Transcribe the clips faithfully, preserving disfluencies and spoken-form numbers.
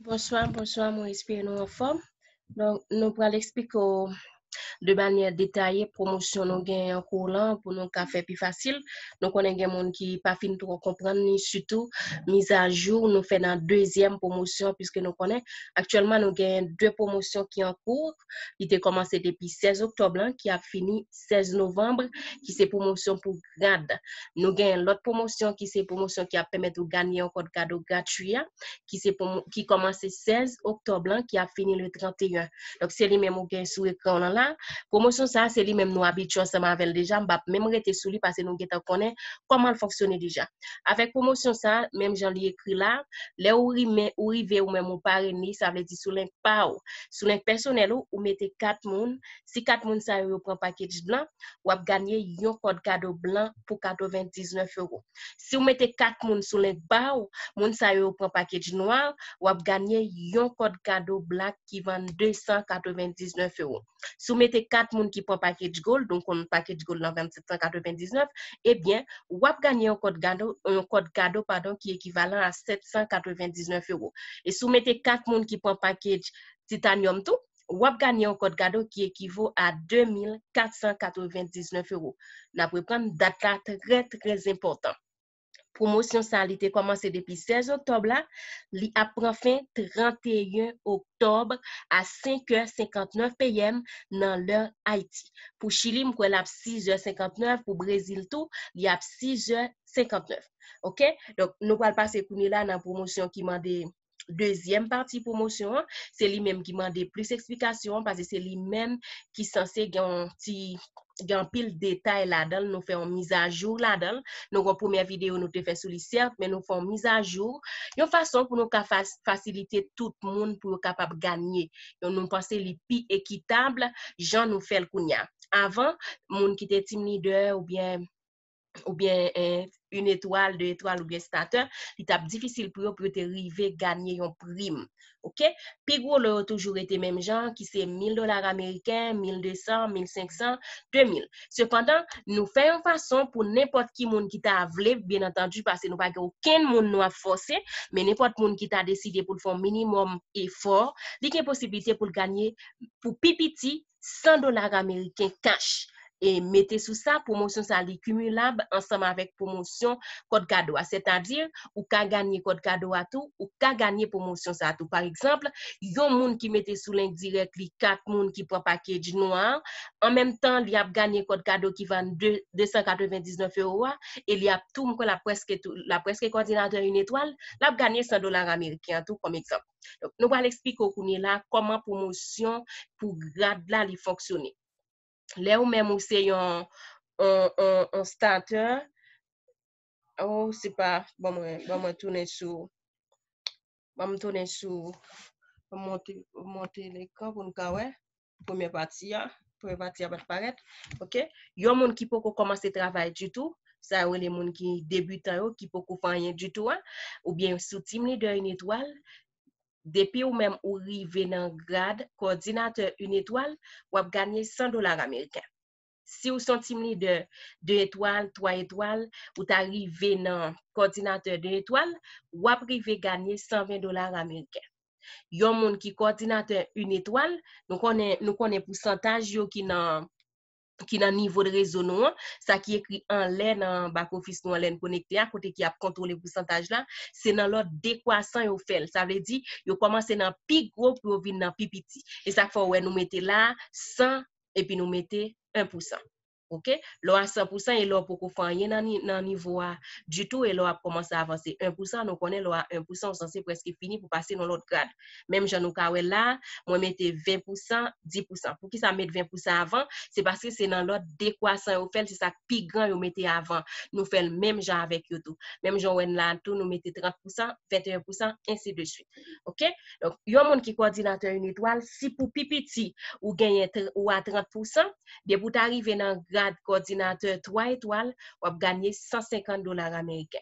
Bonswa, bonswa, mwen espere nou anfòm. Donk, nou pral eksplike w de manyè detaye pwomosyon nou gen an kou lan pou nou ka fè pi fasil. Nou konnen gen moun ki pa fin twò konprann ni sitou mizajou nou fè nan dezyèm pwomosyon, piske nou konnen aktyèlman nou gen de pwomosyon ki an kou. Li te kòmanse depi sèz oktòb lan, ki ap fini sèz novanm, ki se pwomosyon pou grad. Nou gen lòt pwomosyon ki se pwomosyon ki ap pèmèt ou ganye yon kòd kado gratwi a, ki se pwomo-, ki kòmanse sèz oktòb lan, ki ap fini le trannteyen. Donk, se li menm ou gen sou ekran w lan la. Pwomosyon sa a, se li menm nou abitye ansanm avè l deja. M p ap menm rete sou li paske nou gentan konnen kòman l fonksyone deja. Avèk pwomosyon sa a, menm jan li ekri la, lè ou rive, ou rive ou menm ou parenn li, sa vle di sou link pa w, sou link pèsonèl ou, ou mete kat moun. Si kat moun sa yo, yo pran package blan, w ap ganye yon kòd kado blan pou katrevendiznèf ewo. Si w mete kat moun sou link pa w, moun sa yo, yo pran package nwa, w ap ganye yon kòd kado black ki vann de san katrevendiznèf ewo. Si w mete kat moun ki pran package gold, donk yon package gold lan vann sèt san katrevendiznèf, ebyen, w ap ganye yon kòd kado, yon kòd kado, padon, ki ekivalan a sèt san katrevendiznèf ewo. E si w mete kat moun ki pran package titanium tou, w ap ganye yon kòd kado ki ekivo a de mil kat san katrevendiznèf ewo. N ap reprann, dat la trè, trè enpòtan. Pwomosyon sa a, li te kòmanse depi sèz oktòb la, li ap pran fen trannteyen oktòb a senk è senkantnèf P M nan lè Ayiti. Pou Chili, m kwè l ap sis è senkantnèf, pou Brezil tou, li ap sis è senkantnèf. Oke? Donk, nou pral pase kounye la nan pwomosyon ki mande dezyèm pati pwomosyon an, se li menm ki mande plis eksplikasyon, paske se li menm ki sanse gen yon ti, gen anpil detay ladan l, nou fè yon mizajou ladan l. Nou gen yon premyè videyo nou te fè sou li, sèt, men nou fè yon mizajou, yon fason pou nou ka fas-, fasilite tout moun pou yo kapab ganye. Donk, nou panse li pi ekitab jan nou fè l kounye a. Avan, moun ki te team leader oubyen oubyen, eh, une étoile, deux étoiles oubyen starter, li t ap difisil pou yo, pou yo te rive ganye yon prim. Oke? Pi gwo lo yo toujou rete menm jan, ki se mil dola ameriken, mil de san, mil senk san, de mil. Sepandan, nou fè yon fason pou nenpòt ki moun ki ta vle, byen antandi, paske nou pa gen okenn moun nou ap fòse, men nenpòt moun ki ta deside pou l fè yon minimòm efò, li gen posiblite pou l ganye pou pi piti san dola ameriken cash. E mete sou sa, pwomosyon sa li kimilab ansanm avèk pwomosyon kòd kado a. Sètadi, ou ka ganye kòd kado a tou, ou ka ganye pwomosyon sa tou. Pa egzanp, yon moun ki mete sou link dirèk li kat moun ki pran package nwa a, an menm tan, li ap ganye kòd kado ki vann de, de san katrevendiznèf ewo a, e li ap tou, m kwè l ap prèske tou, l ap prèske kòdinatè une étoile, l ap ganye san dola ameriken an tou, kòm egzanp. Donk, nou pral eksplike w kounye la kòman pwomosyon pou grad la li fonksyone. Lè ou menm ou se yon, yon, yon, yon starter, oh, se pa, ban mwen, ban mwen tounen sou, ban m tounen sou, ban m monte, monte lekran pou n ka wè premyè pati a, premyè pati a pa t parèt, oke? Yon moun ki poko kòmanse travay ditou, sa yo rele moun ki debitan yo, ki poko fè anyen ditou a, oubyen sou team leader une étoile, depi ou menm ou rive nan grad kòdinatè une étoile, w ap ganye san dola ameriken. Si w se yon team leader de etwal, twa etwal, ou ta rive nan kòdinatè de etwal, w ap rive ganye san ven dola ameriken. Yon moun ki kòdinatè une étoile, nou konnen, nou konnen pousantaj yo ki nan, ki nan nivo de rezo nou an, sa ki ekri anlè nan back office nou an lè n konekte a, kote ki ap kontwole pousantaj la, se nan lòd dekwasan yo fè l. Sa vle di, yo kòmanse nan pi gwo pou yo vin nan pi piti. E sa k fè w wè nou mete la san, epi nou mete en pousan. Oke? Lè w a san pousan e lè w poko fè anyen nan ni-, nan nivo a ditou, e lè w ap kòmanse avanse en pousan, nou konnen lè w a en pousan, ou sanse prèske fini pou pase nan lòt grad. Menm jan nou ka wè la, mwen mete ven pousan, dis pousan. Poukisa m met ven pousan avan? Se paske se nan lòd dekwasan yo fè l, se sa k pi gran yo mete avan. Nou fè l menm jan avèk yo tou. Menm jan w wè n la tou, nou mete trant pousan, venteyen pousan, ensi de swit. Oke? Donk, yon moun ki kòdinatè une étoile, si pou pi piti ou genyen tr-, ou a trant pousan, depi w ta rive nan grad kòdinatè twa etwal, w ap ganye san senkant dola ameriken.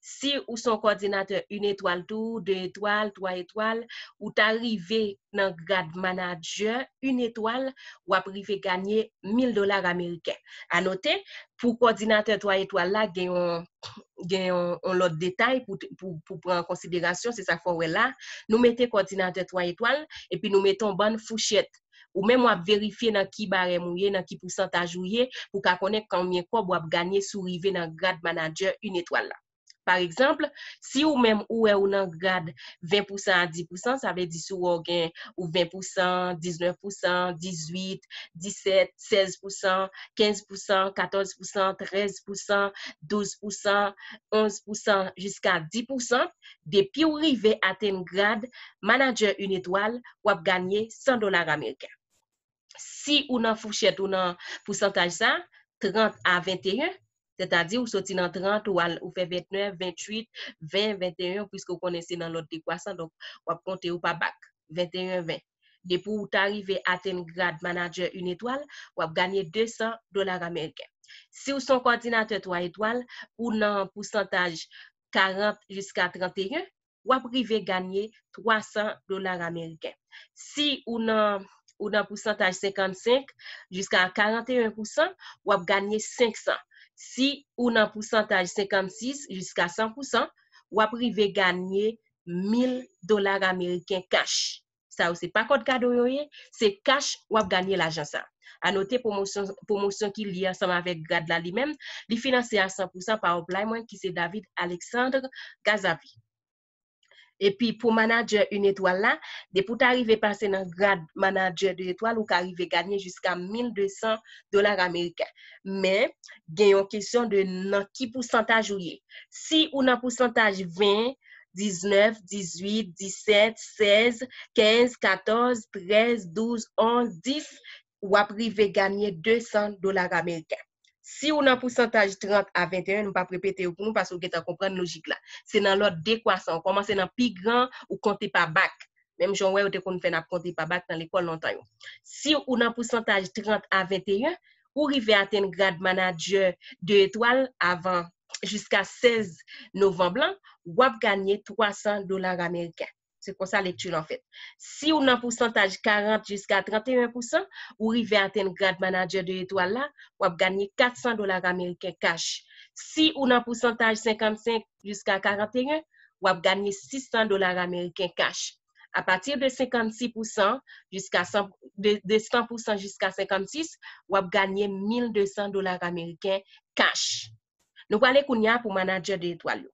Si ou se yon kòdinatè une étoile tou, de etwal, twa etwal, ou ta rive nan grad manadjè une étoile, w ap rive ganye mil dola ameriken. A note, pou kòdinatè twa etwal la, gen yon, gen yon, yon lòt detay pou, pou, pou pran an konsiderasyon, se sa k fè w wè la, nou mete kòdinatè twa etwal, epi nou mete yon bann fouchèt. Ou menm w ap verifye nan ki barèm ou ye, nan ki pousantaj ou ye, pou w ka konnen konbyen kòb w ap ganye si w rive nan grad manadjè yon etwal la. Pa egzanp, si ou menm ou wè ou nan grad ven pousan a dis pousan, sa vle di si w gen ou ven pousan, diznèf pousan, dizuit, disèt, sèz pousan, kenz pousan, katòz pousan, trèz pousan, douz pousan, onz pousan, jiska dis pousan, depi w rive atenn grad manadjè yon etwal, w ap ganye san dola ameriken. Si ou nan fouchèt ou nan pousantaj sa, trant a venteyen, sètadi ou soti nan trant, ou al, ou fè ventnèf, ventuit, ven, venteyen, piske ou konnen se nan lòd dekwasan, donk w ap konte yo pa bak, venteyen, ven. Depi w ta rive atenn grad manadjè yon etwal, w ap ganye desan dola ameriken. Si w se yon kòdinatè twa etwal, ou nan pousantaj karant jiska tranteyen, w ap rive ganye twa san dola ameriken. Si ou nan, ou nan pousantaj senkannsenk jiska karanteyen pousan, w ap ganye senk san. Si ou nan pousantaj senkannsis jiska san pousan, w ap rive ganye mil dola ameriken kach. Sa yo se pa kòd kado yo ye, se kach w ap ganye lajan sa. A note, pwomosyon, pwomosyon ki lye ansanm avèk grad la li menm, li finanse a san pousan pa upline mwen ki se David Alexandre Gazavi. Epi pou manadjè yon etwal la, depi w ta rive pase nan grad manadjè de etwal, ou ka rive ganye jiska mil de san dola ameriken. Men, gen yon kesyon de nan ki pousantaj ou ye. Si ou nan pousantaj ven, diznèf, dizuit, disèt, sèz, kenz, katòz, trèz, douz, onz, dis, w ap rive ganye de san dola ameriken. Si ou nan pousantaj trant a venteyen, m p ap repete yo pou nou paske w gentan konprann lojik la. Se nan lòd dekwasan, ou kòmanse nan pi gran, ou konte pa bak. Menm jan w wè yo te konn fè n ap konte pa bak nan lekòl lontan yo. Si ou nan pousantaj trant a venteyen, ou rive atenn grad manadjè de etwal avan jiska sèz novanm lan, w ap ganye twa san dola ameriken. Se konsa lekti lan fèt. Si ou nan pousantaj karant jiska tranteyen pousan, ou rive atenn grad manadjè de etwal la, w ap ganye kat san dola ameriken kach. Si ou nan pousantaj senkannsenk jiska karanteyen, w ap ganye sis san dola ameriken kach. Apati de senkannsis pousan jiska san, de, de san pousan jiska senkannsis, w ap ganye mil de san dola ameriken kach. Nou prale kounye a pou manadjè de etwal yo.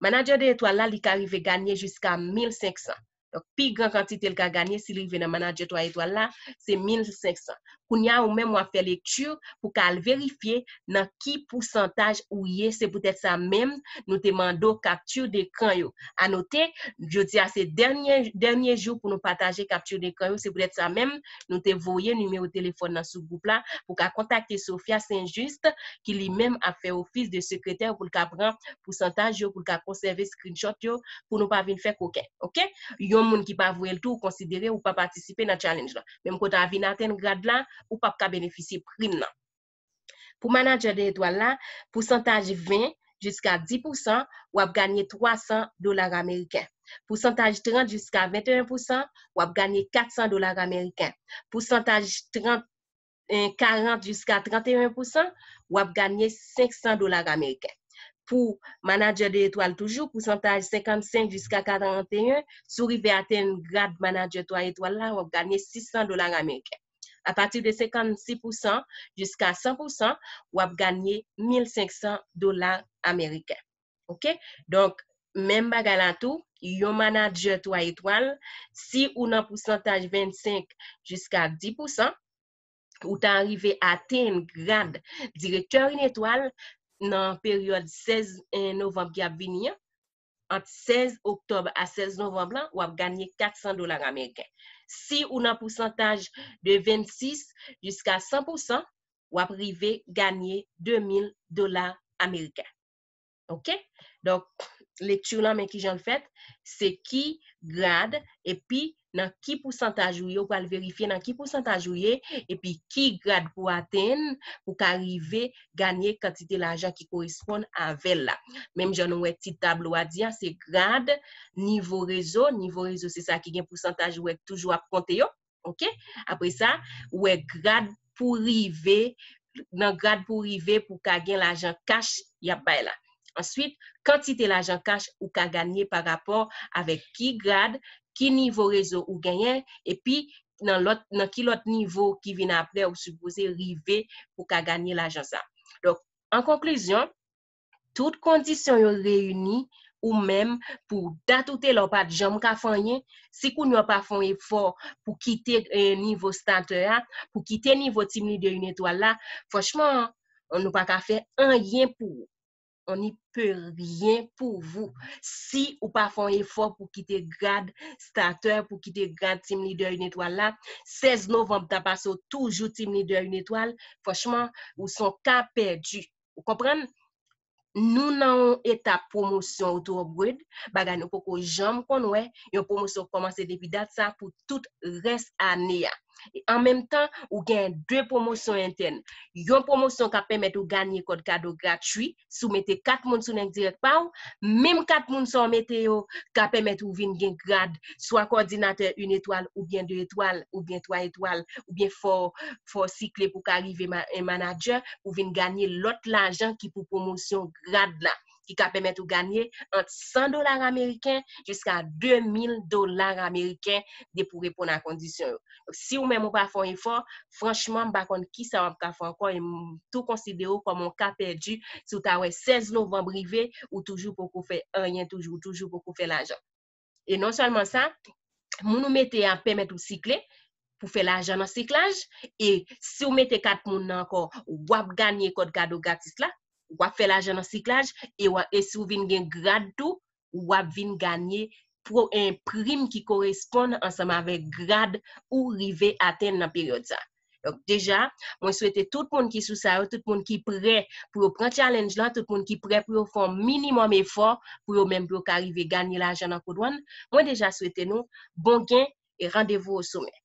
Manadjè de etwal la, li ka rive ganye jiska mil senk san. Donk, pi gran kantite l ka ganye si l rive nan manadjè twa etwal la, se mil senk san. Kounye a, ou menm w ap fè lekti pou ka al verifye nan ki pousantaj ou ye. Se poutèt sa menm, nou te mande w kapti dekran yo. A note, jodi a se dènye, dènye jou pou nou pataje kapti dekran yo. Se poutèt sa menm, nou te voye nimewo telefòn nan sou gwoup la pou ka kontakte Sophia Saint-Just, ki li menm ap fè ofis de sekretè pou l ka pran pousantaj yo, pou l ka konsève screenshot yo, pou nou pa vin fè koken, oke? Yon moun ki pa voye l tou, ou konsidere ou pa patisipe nan challenge lan. Menm kote a vin atenn grad la, ou p ap ka benefisye prim nan. Pou manadjè de etwal la, pousantaj ven jiska dis pousan, w ap ganye twa san dola ameriken. Pousantaj trant jiska venteyen pousan, w ap ganye kat san dola ameriken. Pousantaj trant, karant jiska tranteyen pousan, w ap ganye senk san dola ameriken. Pou manadjè de etwal toujou, pousantaj senkannsenk jiska karanteyen, si w rive atenn grad manadjè twa etwal la, w ap ganye sis san dola ameriken. Apati de senkannsis pousan jiska san pousan, w ap ganye mil senk san dola ameriken. Oke? Donk, menm bagay la tou, yon manadjè twa etwal, si ou nan pousantaj vennsenk jiska dis pousan, ou ta rive atenn grad direktè yon etwal nan peryòd sèz novanm ki ap vini an, ant sèz oktòb a sèz novanm lan, w ap ganye kat san dola ameriken. Si ou nan pousantaj de vennsis jiska san pousan, w ap rive ganye de mil dola ameriken. Oke? Donk, lekti lan, men kijan l fèt, se ki grad, epi nan ki pousantaj ou ye, ou pral verifye nan ki pousantaj ou ye, epi ki grad pou atenn, pou ka rive ganye kantite lajan ki koresponn avè l la. Menm jan nou wè tit tablo a di a, se grad, nivo rezo, nivo rezo se sa ki gen pousantaj ou wè toujou ap konte yo. Oke? Apre sa, ou wè grad pou rive, nan grad pou rive pou ka gen lajan kach y ap bay la. Answit, kantite lajan kach ou ka ganye pa rapò avèk ki grad, ki nivo rezo ou genyen, epi nan lòt, nan ki lòt nivo ki vin apre ou sipoze rive pou ka ganye lajan sa. Donk, an konklizyon, tout kondisyon yo reyini ou menm pou dat ou te la ou pa t janm ka fè anyen, si kounye a w pa fè yon efò pou kite eh, nivo statè a, pou kite nivo team leader une étoile la, franchman, nou pa ka fè anyen pou ou. On n'y peut rien pour vous. Si ou pa fè yon efò pou kite grad statè, pou kite grad team leader une étoile la, sèz novanm ta pase w toujou team leader une étoile, franchman, ou se yon ka pèdi. Ou konprann? Nou nan yon etap pwomosyon ou tou upgrade, bagay nou poko janm konn wè, yon pwomosyon kòmanse depi dat sa pou tout rès ane a. E an menm tan, ou gen de pwomosyon entèn. Yon pwomosyon k ap pèmèt ou ganye kòd kado gratui, si w mete kat moun sou nèg dirèk pa w, menm kat moun sa w mete yo ka pèmèt ou vin gen grad, swa kòdinatè une étoile, oubyen de étoile, oubyen twa étoile, oubyen fò, fò sikle pou ka rive ma- en manadjè, pou vin ganye lòt lajan ki pou pwomosyon grad la, ki ka pèmèt ou ganye ant san dola ameriken jiska de mil dola ameriken depi w reponn a kondisyon yo. Donk, si ou menm ou pa fè yon efò, franchman, m pa konn kisa w ap ka fè ankò e m tou konsidere w kòm yon ka pèdi. Si w ta wè sèz novanm rive, ou toujou poko fè anyen, toujou, ou toujou poko fè lajan. E non sèlman sa, moun ou mete a pèmèt ou sikle, pou fè lajan nan siklaj, e si w mete kat moun nan ankò, w ap ganye kòd kado gratis la, w ap fè lajan nan siklaj, e, w a- e si w vin gen grad tou, w ap vin ganye pro, en, prim ki koresponn ansanm avèk grad ou rive atenn nan peryòd sa. Donk, deja, mwen swete tout moun ki sou sa yo, tout moun ki prè pou yo pran challenge lan, tout moun ki prè pou yo fè yon minimòm efò pou yo menm pou yo ka rive ganye lajan nan Code One, mwen deja swete nou bon gen e randevou o somè.